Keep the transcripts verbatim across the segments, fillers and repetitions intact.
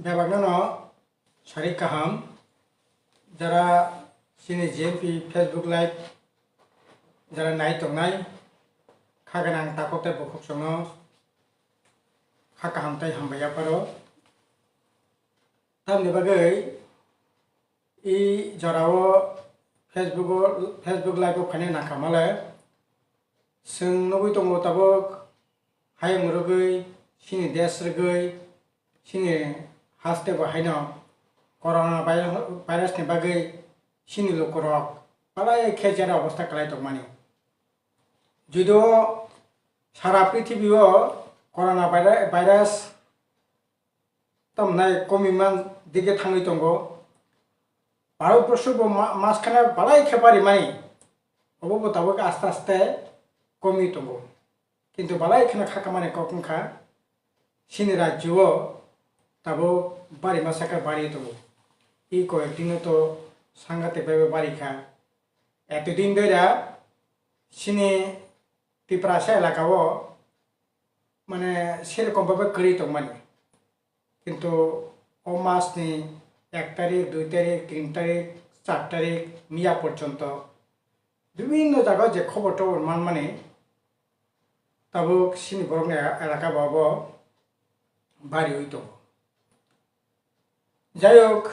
Bebakno no sari kaham, jara chini G M P Facebook Live jara nai tongnai, kha gwnang takhuk tei bukhuk songno kha kaham tei hambai yapharo. Tamni bagwi i jorao Facebook o, Facebook Live o phaina nangkha male. Chwng nugwi tongo tabuk hayung rwgwi, chini desh rwgwi, chini haste bo haino corona virus ni bagwi chini lukurok belai khe jera obostha kwlai tongmani. Judo sara prithibi o corona vira-, virus tamnai komi man dige thangwi tongo. Bharat borsho bo ma-, mas khana belai khe bari mani. Obo bo tabuk aste aste komi tongo. Kintu belai kheno kha kamani kok wngkha, chini rajyo o tabuk bari masa khe bari tongo. I koyek dino to sangate bebe bari kha. Etodin doira chini Tiprasa elaka o mane serokom bhabe kwrwi tongmani. Kintu o mas ni ek tarik, dui tarik, tin tarik, char tarik miya porjonto bibinno jaga je khobor tobor manmani, tabuk chini borokni elaka bo abo bariwi tongo. Jai hok,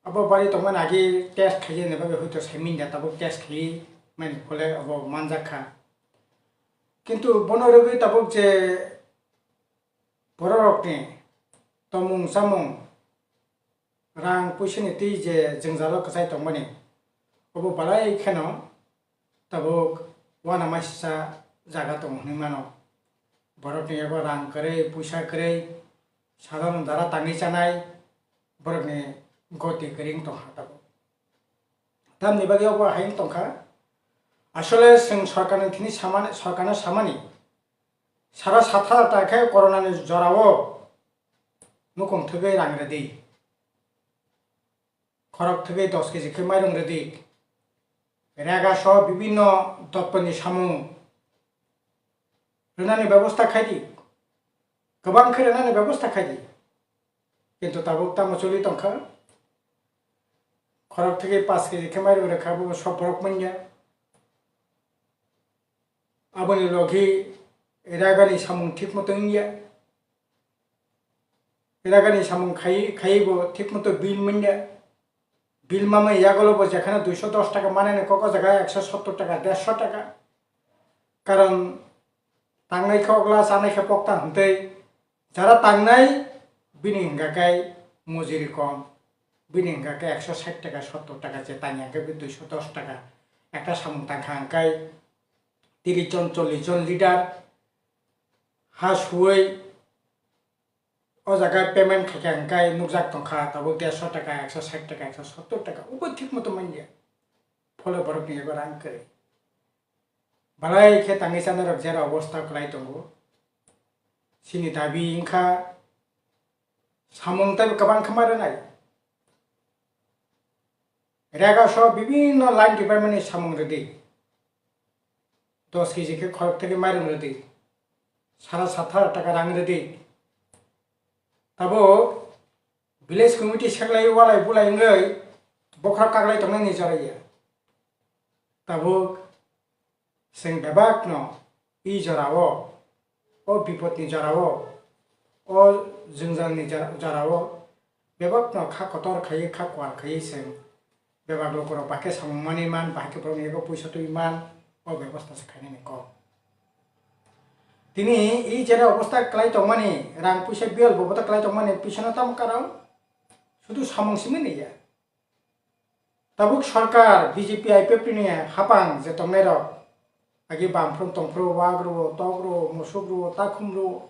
abo bari tongmani agi test khaiya ni bagwi hoito sai manya, tabuk test khaiwi mani phole abo manjak kha. Kintu bono rwgwi tabuk je bororokni tomung chamung, rang puisani twi je jwngjalo kwchai tongmani, obo belai kheno tabuk uanama sisa jaga tongo hwnwi mano. Borokni yago rang kwrwi, puisa kwrwi, sadharon jara tangwi chanai borokni goti kwrwi wng tongkha tabuk. Tamni bagwi obo hai wng tongkha, asole chwng sorkarni thini samani, sorkarno samani, sara saat hajar taka khe corona ni jorao nukung thwgwi rang rwdi, khorok thwgwi dos kg khe mairung rwdi, rega soh bibinno dotpani samung rwnani bebosta khaidi, kwbang khe rwnani bebosta khaidi. Kintu tabuk tamo choli tongkha, khorok thwgwi paanch kg khe mairung rwkha, bo sob borok manya. Aboni logi rega ni samung thik moto wngya. Rega ni samung khai, khai bo thik moto bill manya. Bill mamai yagolo bo jekhano duiso dos taka manani kok o jaga ekso sottor taka, dersho taka. Karon tangnai khe ogla, chanai khe pokta hwntwi. Jara tangnai bini hwnka khe mojiri kom, bini hwnka khe ekso sait taka, sottor taka je tangya hwnka khe duiso dos taka. Ekta samung tangkha hwnka khe tiris jon, chollish jon leader ha suwi o jaga payment khaikha hwnka khe nukjak tongkha tabuk dersho taka, ekso sait taka, ekso sottor taka, ubo thik moto manya. Phole borokni ego rang kwrwi. Belai khe tangwi chanai rok jera obostha kwlai tongo. Chini dabi wngkha samung tei kwbang khe ma rwnai. Rega soh bibinno line department ni samung rwdi. Dos kg khe khorok thwgwi mairung rwdi. Sara saat hajar taka rang rwdi. Tabuk village committee seklai walai bulai wngwi bokhorok kaklai tongnani joraiya. Tabuk chwng bebakno i jorao, o bipodni jorao, o jwngjalni jora-, jorao bebakno kha kotor khaiwi, kha kuar khaiwi chwng bebak lukurok bahai khe samung manwi man, bahai khe borokni yago puisa twi man, o bebosta se khainani kok. Tini i jera obostha kwlai tongmani, rang puisa biyal boboto kwlai tongmani, pisano tamo karon? Sudu samung simi naiya. Tabuk sorkar B J P I P F T ni hapang je tongnairok, agi bamphrum tongphru, wak rwo, tok rwo, musuk rwo, takhum rwo,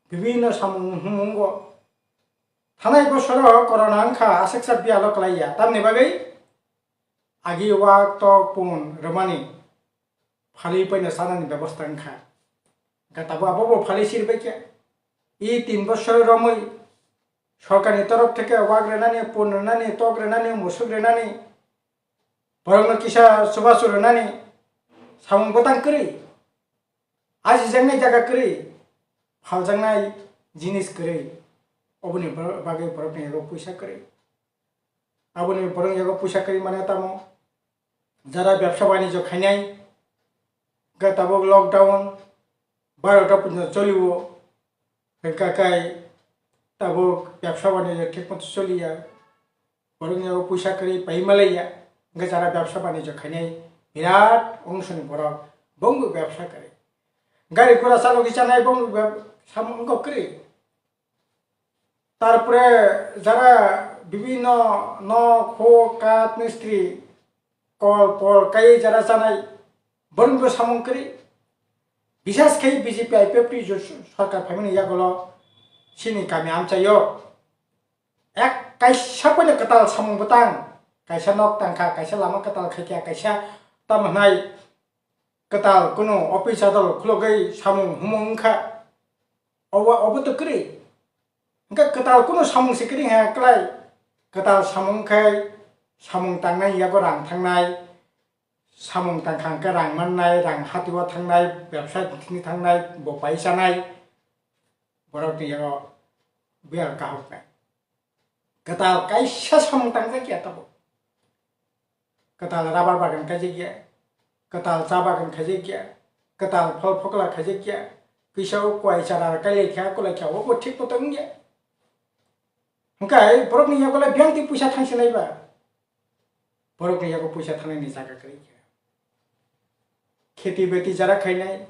bibinno samung hwngo. Thanai bosoro corona wngkha, aswksa biyalo kwlaiya. Tamni bagwi agi wak tok pun rwmani phalwi paino chanani bebosta wngkha. Hwnkhe tabuk abobo phalwi sirbaikha. I tin bosor romwi sorkarni torof theke wak rwnani, pun rwnani, tok rwnani, musuk rwnani, borokno kisa chubachu rwnani samung bwtang kwrwi. Ajijaknai jaga kwrwi, phaljaknai jinis kwrwi, oboni bor-, bagwi borokni yago puisa kwrwi. Aboni borokni yago puisa kwrwi mane tamo, jara bebsa banijyo khainai, hwnkhe tabuk lockdown barota porjonto cholio, hwnkha khe tabuk bebsa banijyo thik moto choliya. Borokni yago puisa kwrwi pai malaiya, hwnkhe jara bebsa banijyo khainai birat ongshoni borok, bongbo bebsa kwrwi. Gari gura chalogwi chanai bongbo beb-, samung wngkha kwrwi. Tarpore jara bibhinno nok, huk, kath, mistri, kol, pol, kai jara chanai, boroknibo samung kwrwi. Bisas khe B J P I P F T jo sorkar phaimani yagulo chini kami amchaio ek kaisa poino kwtal samung bwtang, kaisa nok tangkha, kaisa lama kwtal khaikha, kaisa tamo hwnai kwtal kunu office adol khulogwi samung humung wngkha, obo, obo to kwrwi. Hwnkhe kwtal kunu samung se kwrwi ha kwlai. Kwtal samung khe samung tangnai yago rang thangnai, samung tangkha hwnkhe rang mannai, rang hatio thangnai, bebsa thini thangnai, bo pai chanai, borokni yago biyal kahoknai. Kwtal kaisa samung tangjakya tabuk. Kwtal rabar bagan kaijakya, kwtal cha bagan khaijakya, kwtal phol phokla khaijakya, kisa o kuai chara kailai kha, kulai kha, obo thik moto wngya. Hwnkhe borokni yago le biyang twi puisa thangsinai ba? Borokni yago puisa thangnani jaga kwrwi kha. Kheti beti jara khainai,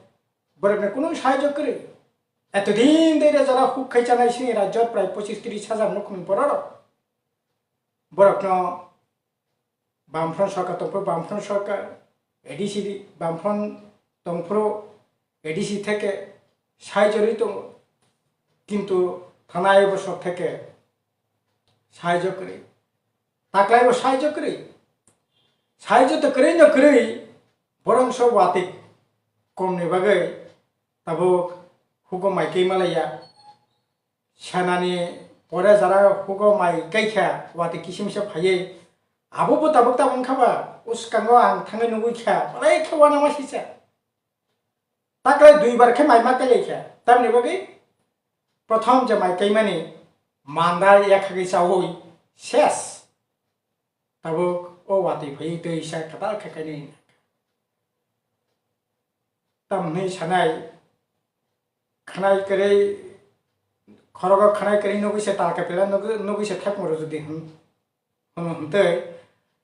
borokni kunu sahajyo kwrwi. Etodin dei re jara huk khai chanai sini rajyot prai pochis tris hajar nukhung bororok. Borokno Bamfront sorkar tongphuru, Bamfront sorkar, A D C Bamfront tongphuru, A D C theke sahajyo rwi tongo, kintu thanai bosor theke sahajyo kwrwi, taklaibo sahajyo kwrwi, sahajyo to kwrwi no kwrwi, borok so watwi komni bagwi tabuk hugo mai kaimalaiya. Sanani pore jara hugo mai kaikha, watwi kisimisa phaiwi. Abo bo tabuk tabuk wngkha ba, uskango ang thangwi nugwi kha, belai khe uanama sisa. Taklai duibar khe mai ma kailaikha, tamni bagwi prothom je mai kaimani mandar yakhagwi chaui ses. Tabuk o watwi phaiwi twi sa kwtal khe kainwi. Tamni sanai khanai kwrwi, khorogo khanai kwrwi nugwi se talka pila nugwi, nugwi se thepung rwjadi hwn, hwn, hwntwi.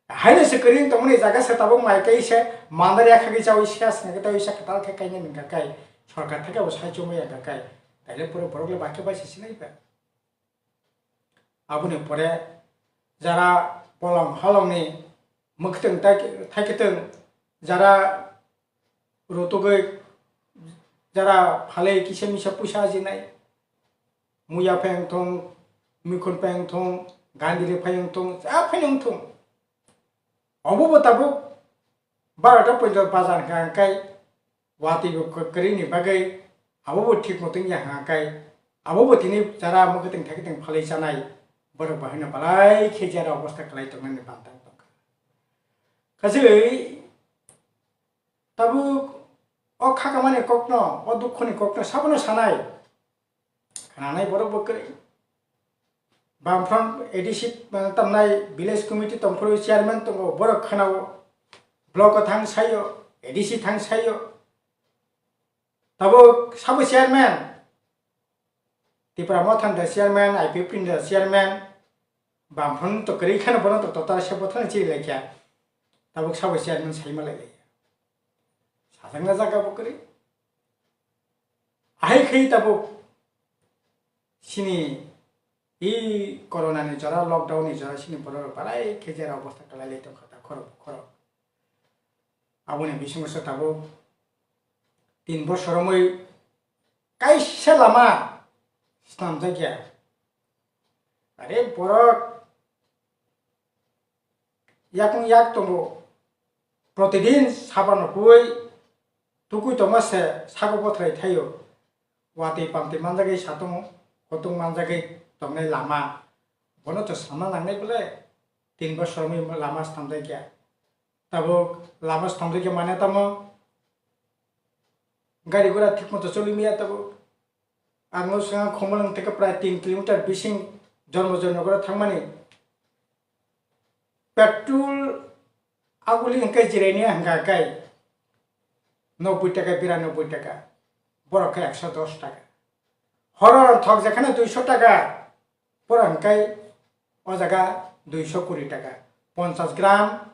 Haino se kwrwi tongmani jaga se tabuk mai kai se mandar yakhagwi chaui se aswk khe tei se kwtal khe kainai nangkha kai, sorkar theke bo sai chumui ya kai, taile pura borok le bakhe bai se sinai ba. Aboni pore jara polong halongni mwkhwtwng tai-, thaikitwng, jara rutugwi, jara phalwi kisa misa puisa ajinai, muya phai wngthung, mikhun phai wngthung, gandili phai wngthung, ja phai wngthung. Obo bo tabuk barota poito bazar hwnkha hwnkhe watwi bo kwrwini bagwi abo bo thik moto wngya hwnkha khe, abo bo tini jara mwkhwtwng thaikitwng phalwi chanai borok bo haino belai khe jera obosta kwlai tongnani bantang tongkha. Kaisa tabuk o khakamani kokno, o dukhoni kokno sabono sanai. Khnanai borok bo kwrwi. Bamfront A D C, eh, tamnai village committee tongphuru chairman tongo, borok khnao. Block o thang saio, A D C thang saio. Tabuk sabo chairman, Tipra Motha ni da chairman, I P F T ni da chairman, Bamfront to kwrwi kheno bono to total se bothorni chiri laikha. Tabuk sabo chairman saima lai laikha. Sajakna jaga bo kwrwi. Ahai khe tabuk sini i corona ni jora, lockdown ni jora sini borok rok belai khe jera obosta kwlai lai tongkha ta khorok khorok. Aboni bisingo se tabuk tin bosor romwi kaisa lama snamjakya. Are borok yakung yak tongo, protidin saban huwi tukui tongma se sago bothrai thaio, watwi pamtwi manjagwi satung kutung manjagwi tongnai lama, bono to sana nangnai bole, tin bosor romwi lama stamjakya, tabuk lama stamjakya mane tamo gari gura thik moto choli maya tabuk. Ang no swngo Khumulwng theke prai tin kilometer bising Janmajoi Nagar o thangmani. Petrol aguli hwnkhe jiraini hwnkha khe nobboi taka, biranoboi taka, borok khe ekso dos taka. Horo thok jekhano duiso taka, borok hwnkhe o jaga duiso kuri taka. Ponchas gram,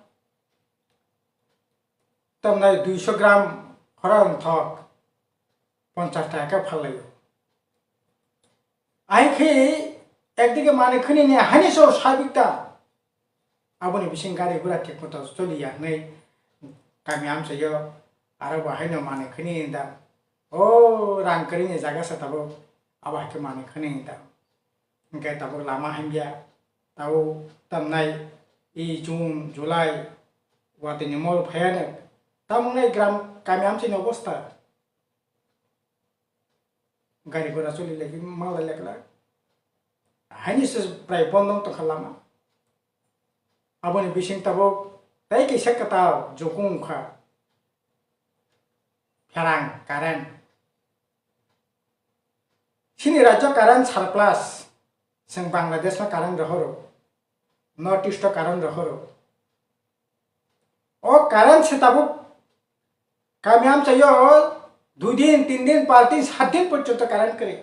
tamnai duiso gram horo thok ponchas taka khe phallaio. Ahai khe ekdike manwi khwnini haino se sabikta. Aboni bising gari gura thik moto choliya hwnwi kami amchaio aro bo haino manwi khwnini da. O rang kwrwini jaga se tabuk abo hai khe manwi khwnini da. Hwnkhe tabuk lama hamya, tabuk tamnai i June, July, watwini mol phaiya nwk. Tamungnai gram kami amchaini obostha. Gari gura choli lai ma lai lekla. Haini se prai bondo tongkha lama. Aboni bising tabuk tei kisa kwtal jukung wngkha. Pherang current. Chini rajyo current surplus. Chwng Bangladesh no current rohoro. North East o current rohoro. O current se tabuk kami amchaio dui din, tin din, par din, sat din porjonto current kwrwi.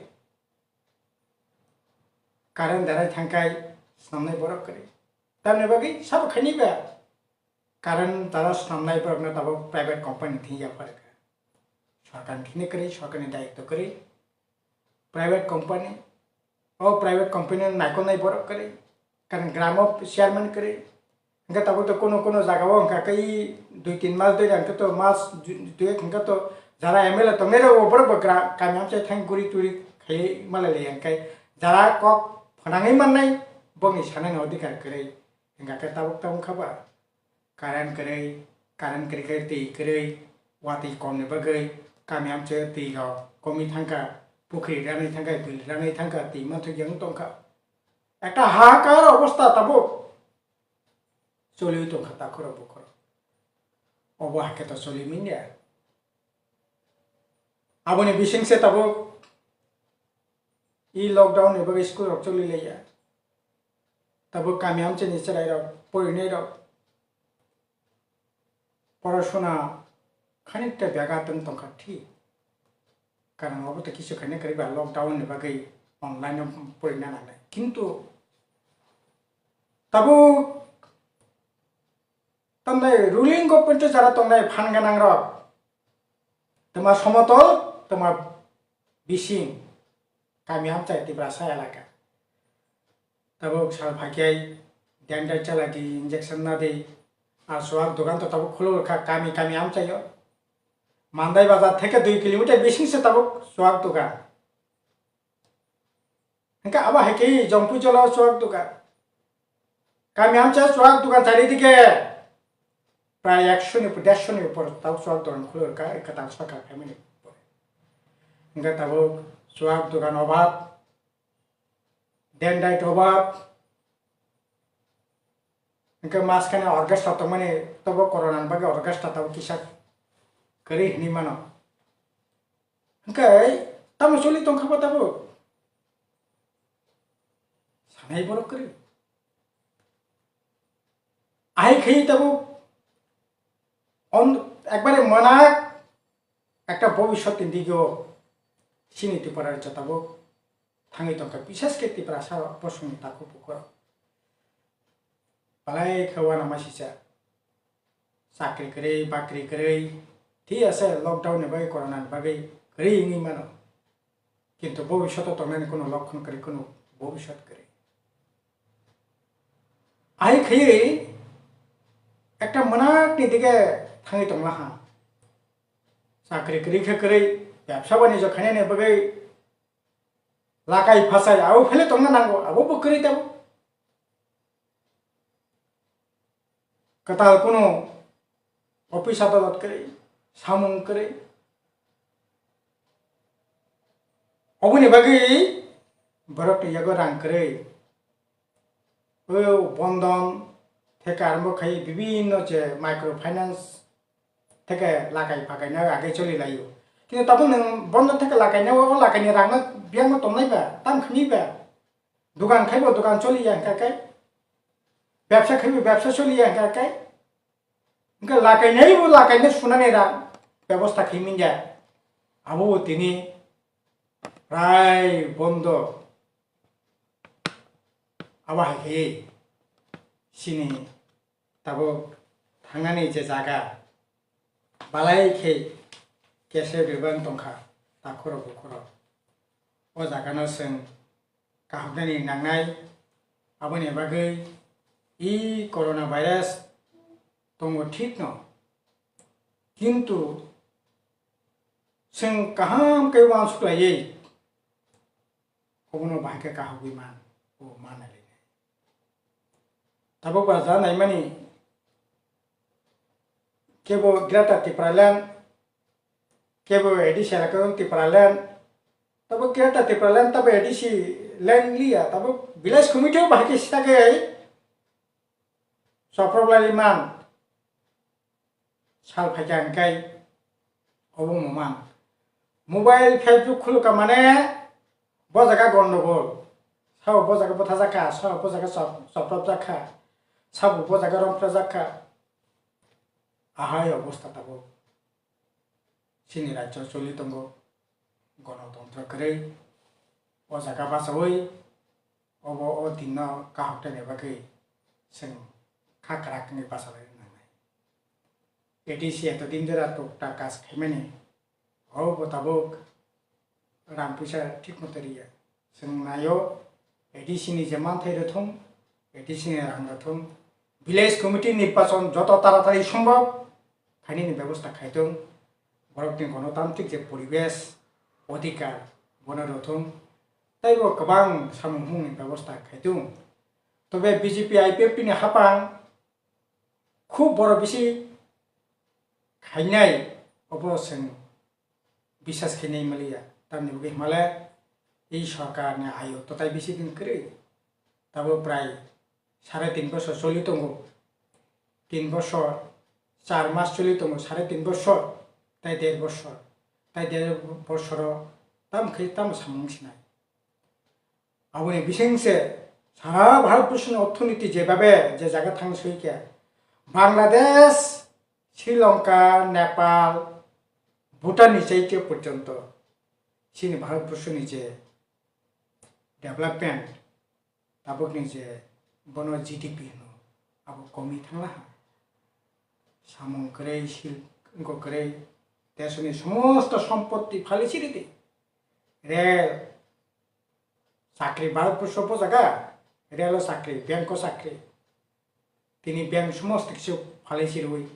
Current darai thangkai swnamnai borok kwrwi. Tamni bagwi sabo khaini ba current dara swnamnai borokno tabuk private company thwngya pharkha. Sorkarni thini kwrwi, sorkarni dayitw kwrwi. Private company, o private company no naikolnai borok kwrwi, karon gramo chairman kwrwi. Hwnkhe tabuk to kuno kuno jaga o hwnkha khe dui tin mas dui hwnkhe to mas dui hwnkhe to jara M L A tongnai rok borok bo gra-, kami amchai thang guri turi khai malai lai hwnkhe jara kok phwnangwi mannai bokni sanani odhikar kwrwi hwnkha khe tabuk tabuk kha ba. Current kwrwi, current kwrwi khe twi kwrwi, watwi komni bagwi kami amchaio twi rok komwi thangkha, pukhri ranwi thangkha, bwrwi ranwi thangkha, twi manthokya wng tongkha. Ekta hahakar obostha tabuk choliwi tongkha takhorok bukhorok. Obo hakhe to choli manya. Aboni bisingse tabuk i lockdown ni bagwi school rok choli laiya. Tabuk kami amchaini chwrairok, porinairok, porosona khanikta byaga tong tongkha thik. Karon obo to kisu khaina kwrwi ba lockdown ni bagwi online o porina nangnai. Kintu tabuk tamnai ruling government o jara tongnai phan gwnang rok, twma somotol, twma bising, kami amchai Tiprasa elaka. Tabuk sal phaikhai dendai chaladi injection nadi, ar chuak dogan to tabuk khuluk kha kami kami amchaio. Mandai bazar theke dui kilometer bising se tabuk chuak dogan. Hwnkhe abo hai khe Jongpui jora o chuak dogan. Kami amchai chuak dogan chari dike prai ekso ni, derso ni upor tabuk chuak dogan khuluk kha, kwtal sorkar phaimani pore. Hwnkhe tabuk chuak dogan obab, dendai obab, hwnkhe maskane orchestra tongmani, tobo corona ni bagwi orchestra tabuk kisa kwrwi hinwi mano. Hwnkhe tamo choli tongkha bo tabuk? Sanai borok kwrwi. Ahai khe tabuk on ekbare mwnakhe ekta bobiswt ni digio chini Tripura rajyo tabuk thangwi tongkha, bishesh khe Tiprasa bosongni takhuk bukhuk. Belai khe uanama sisa. Chakri kwrwi, bakri kwrwi, thik ase, lockdown ni bagwi, corona ni bagwi kwrwi wngwi mano. Kintu bobiswt o tongnani kuno lokkon kwrwi, kuno bobiswt kwrwi. Ahai khaiwi ekta mwnakni dige thangwi tongla ha. Chakri kwrwi khe kwrwi, bebsa banijyo khainani bagwi lakai phasai abo phele tongna nango, abo bo kwrwi tabuk. Kwtal kunu office adalat kwrwi, samung kwrwi. Oboni bagwi borokni yago rang kwrwi. O Bandhan theke arombo khai bibinno je micro finance theke lakai phakai na age choli laio. Kini tabuk nwng bondo theke lakainai, o lakaini rangno biyangno tongnai ba, tam khani ba. Dukan khaibo dukan choliya hwnkha khe, bebsa khaibo bebsa choliya hwnkha khe, hwnkhe lakainaibo lakainai sunani rang bebosta khaimanya. Abobo tini prai bondo. Abo hai khe chini tabuk thangnani je jaga, balai khe kese bebang tongkha, takhurok bukhurok. O jagano chwng kahoknani nangnai, aboni bagwi e corona virus tongo thikno, kintu chwng kaham khe uansuk laiwi obono bahai khe kahogwi man, o manali. Tabuk ba ja naimani kebo Greater Tipraland, kebo A D C elaka Tipraland, tabuk Greater Tipraland, tabuk A D C land liya, tabuk village committee o bahai khe sitagwi soproblai man. Sal phaikha hwnkhe obo muman. Mobile, Facebook khulukha mane bo jaga gondogol. Sabo bo jaga bwthajakha, sabo bo jaga chop-, chopropjakha, sabo bo jaga romphrajakha. Ahai obostha tabuk chini rajyo choli tongo. Gonotontro kwrwi o jaga bachaui obo o dinno kahoktaini bagwi chwng kha kwrak wngwi bachalai nangnai. A D C eto din jora tukta kaj khaimani, obo tabuk rang puisa thik moto riya. Chwng naio, A D C ni je manthai rwthung, A D C ni rang rwthung, village committee nirbachon joto taratari sombhob khainani bebosta khaithung, borokni gonotantrik je poribesh, odhikar, bono rwthung, teibo kwbang samung humungni bebosta khaithung. Tobe B J P I P F T ni hapang khub boro bisi khainai, obo chwng bisas khainai maliya. Tamni bagwi himale e sorkarni ayo totai bisi din kwrwi. Tabuk prai sare tin bosor choli tongo. Tin bosor, char mas choli tongo, sare tin bosor, tai der bosor. Tai der bosoro tamo khe tamo samung sinai. Aboni bisingse sara Bharatborsoni orthonoiti jebabe je jaga thang soikha, Bangladesh, Sri Lanka, Nepal, Bhutan ni chaitya porjonto chini Bharatborsoni je development, tabukni je bono G D P hino, abo komi thanglaha. Samung kwrwi, silko kwrwi, desoni somosto sompotti phali chiridi. Rel, chakri Bharatborsho bo jaga, relo chakri, banko chakri. Tini bank somosto kisu phalai sirwi,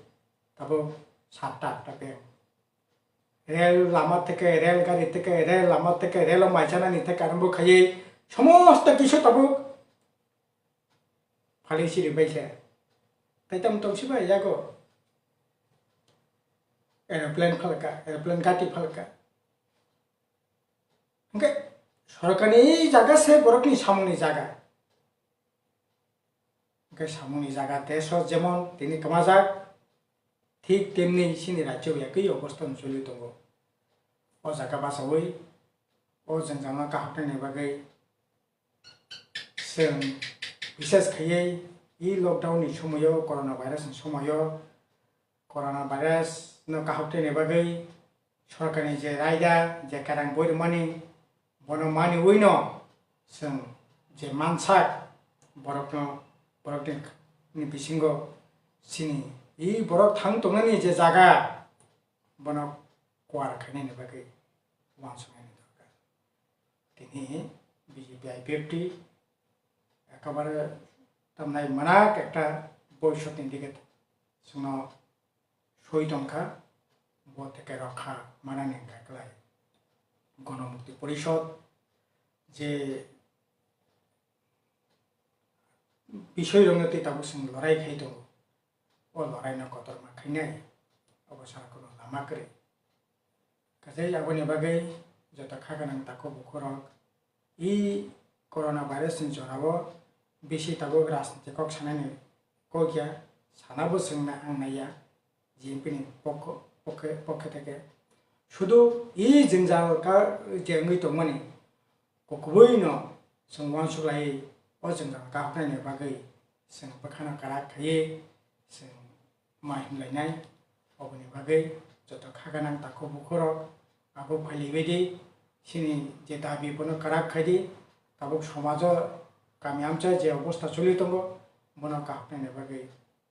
tabuk satta atta bank. Rel lama theke, rel gari theke, rel lama theke, relo maisanani theke arombo khaiwi somosto kisu tabuk phalai siri baisa. Taitam tongsiba yago aeroplane phalka, aeroplane gati phalka. Hwnkhe sorkarni jaga se borokni samungni jaga. Hwnkhe samungni jaga deso jemon tini kwmajak, thik temni chini rajyo yakwi obostha choli tongo. O jaga bachaui o jwngjal no kaham khlaina bagwi chwng bises khaiwi e lockdown ni somoio, corona virus ni somoio, corona virus no kaham khlaina bagwi sorkarni je raida, je kerang boi rwmani, bono maniwino chwng je mansak borokno, borokni bisingo chini e borok thang tongnani je jaga, bono kuar khainani bagwi uansuknani dorkar. Tini B J P I P F T ekabare tamnai manak ekta boisotni dige chwngno soi tongkha, bo theke rokha manani hwnkha kwlai Gonomukti Porishod je bisoirokno tei tabuk chwng lorai khai tongo, o loraino kotorma khainai, obo sara kuno lama kwrwi. Kaisa aboni bagwi joto kha gwnang takhuk bukhurok e corona virus ni jorao bisi tabuk rajniti kok sanani kok ya, sana bo chwngna ang naiya G M P ni pokho, pokhe, pokhe theke. sudu i jwngjal ka je wngwi tongmani, kukubuino chwng uansuk laiwi o jwngjal kahoknaini bagwi chwng bwkhano kwrak khaiwi chwng ma himlainai. Oboni bagwi joto kha gwnang takhuk bukhurok abo phailaibaidi, chini je dabi bono kwrak khaidi, tabuk somajo kami amchai je obostha choli tongo, bono kahoknaini bagwi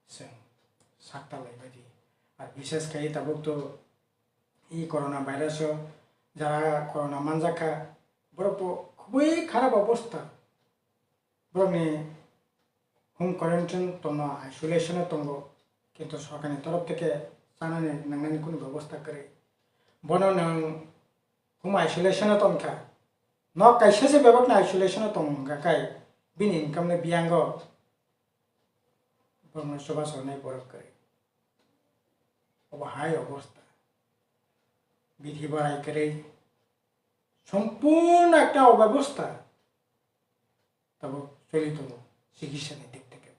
chwng sakta laibaidi. Ar bishes khai tabuk to i corona virus o jara corona manjakha, borok bo khubui kharap obostha. Borokni home quarantine tongma isolation o tongo, kintu sorkarni torof theke chanani nangnani kunu bebosta kwrwi. Bono nwng home isolation o tongkha, nok kaisa se bebakni isolation o tong wngkha khai bini income ni biyango borokno chubachu rwnai borok kwrwi. Obo hai obostha, bithi barai kwrwi, sompurno ekta obebostha tabuk choli tongo chikitsa ni dik theke.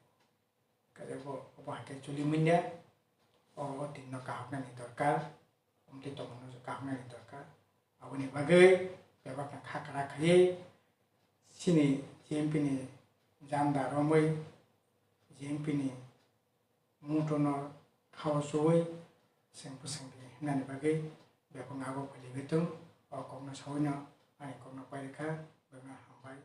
Kaje bo obo hai khe choli manya, o, o tinno kahoknani dorkar, omtwi tongmano kahoknani dorkar. Aboni bagwi bebakno kha kwrak khaiwi chini G M P ni janda romwi, G M P ni mutono khao chuwi chwng bwswng di himnani bagwi bebak abo phailaiwi tong. O kokno sawino ani kokno pairikha, bebakno hambai.